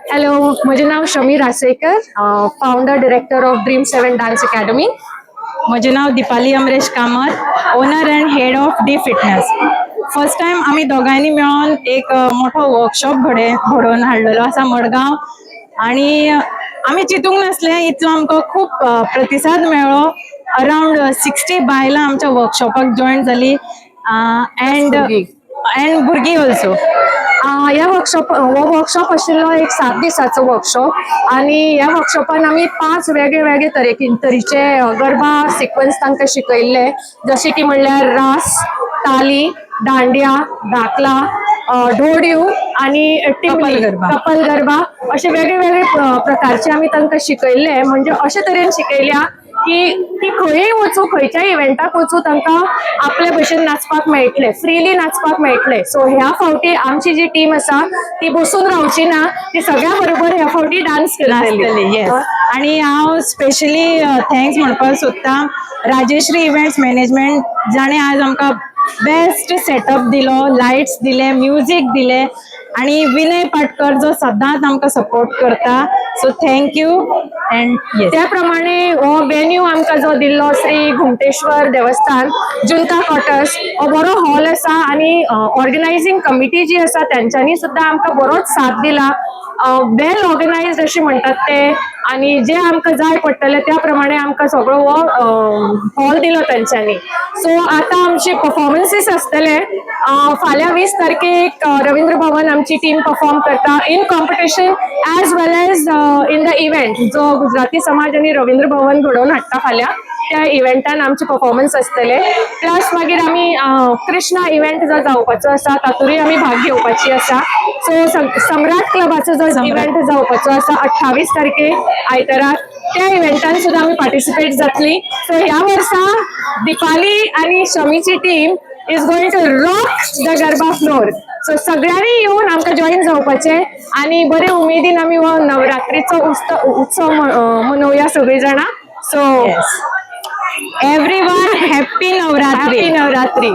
Hello, म्हजें नांव Shami Rasekar, founder director of Dream 7 Dance Academy. म्हजें नांव Deepali Amresh Kamat, owner and head of D Fitness. First time आमी दोगांयनी मेळोन एक मोठो वर्कशॉप घडोवन हाडलेलो आसा मडगांव आणि आमी चिंतूंक नासलें इतलो आमकां खूब प्रतिसाद मेळ्ळो. अरावंड 60 बायलां आमच्या वर्कशॉपाक जॉयन जाली अँड अँड भुरगीं ऑल्सो. ह्या वर्कशॉप, हो वर्कशॉप आशिल्लो एक 7 दिसाचो वर्कशॉप आनी ह्या वर्कशॉपान आमी 5 वेगळे वेगळे तरेचे गरबा सिक्वन्स तांकां शिकयल्ले, जशे की म्हणल्यार रास, ताली, दांडिया, धाकला, ढोडयो आनी टिमली, कपल गरबा. कपल गरबा, अशे वेगळे वेगळे प्रकारचे आमी तांकां शिकयल्ले. म्हणजे अशे तरेन शिकयल्या की ती खंयय वचूं, खंयच्याय इव्हेंटाक वचूं, तांकां आपले भशेन नाचपाक मेळटलें, फ्रिली नाचपाक मेळटलें. सो ह्या फावटी आमची जी टीम आसा ती बसून रावची ना, ती सगळ्या बरोबर ह्या फावटी डान्स करतली. नाचतली, येस. आणि हांव स्पेशली thanks म्हणपाक सोदता राजेश्री इव्हेंट्स मॅनेजमेंट, जाणें आज आमकां बेस्ट सेटअप दिलो, लायट्स दिले, म्युजीक दिले आणि विनय पाटकर जो सदांच आमकां सपोर्ट करता. So thank you and yes. त्या प्रमाणे हो वेन्यू आमकां जो दिल्लो, श्री घुमटेश्वर देवस्थान, जुंता क्वॉर्टर्स, हो बरो हॉल आसा आनी ऑर्गनायझींग कमिटी जी आसा तेंच्यांनी सुद्दां आमकां बरोच साथ दिला. वेल ऑर्गनायज्ड अशें म्हणटात ते आनी जे आमकां जाय पडटलें त्या प्रमाणे आमकां सगळो हो हॉल दिलो तेंच्यांनी. सो आतां आमचे परफॉर्मन्सीस आसतले. फाल्यां 20 तारखेक रवींद्र भवन आमची टीम परफॉर्म करता in competition as well as in the event जो गुजराती समाज आनी रवींद्र भवन घडोवन हाडटा. फाल्यां त्या इव्हेंटान आमचे परफॉर्मन्स आसतले. प्लस मागीर आमी कृष्णा इव्हेंट जो जावपाचो आसा तातूंतय आमी भाग घेवपाची आसा. सो सम्राट क्लबाचो जो इव्हेंट जावपाचो आसा 28 तारखेक आयताराक, त्या इव्हेंटान सुद्दां आमी पार्टिसिपेट जातली. सो ह्या वर्सा दीपाली आनी शमीची team is going to rock the garba floor. So सगळ्यांनी येवन आमकां जॉईन जावपाचें आनी बरे उमेदीन आमी हो नवरात्रीचो उत्सव मनोवया सगळीं जाणां. So everyone, happy Navratri. Happy Navratri.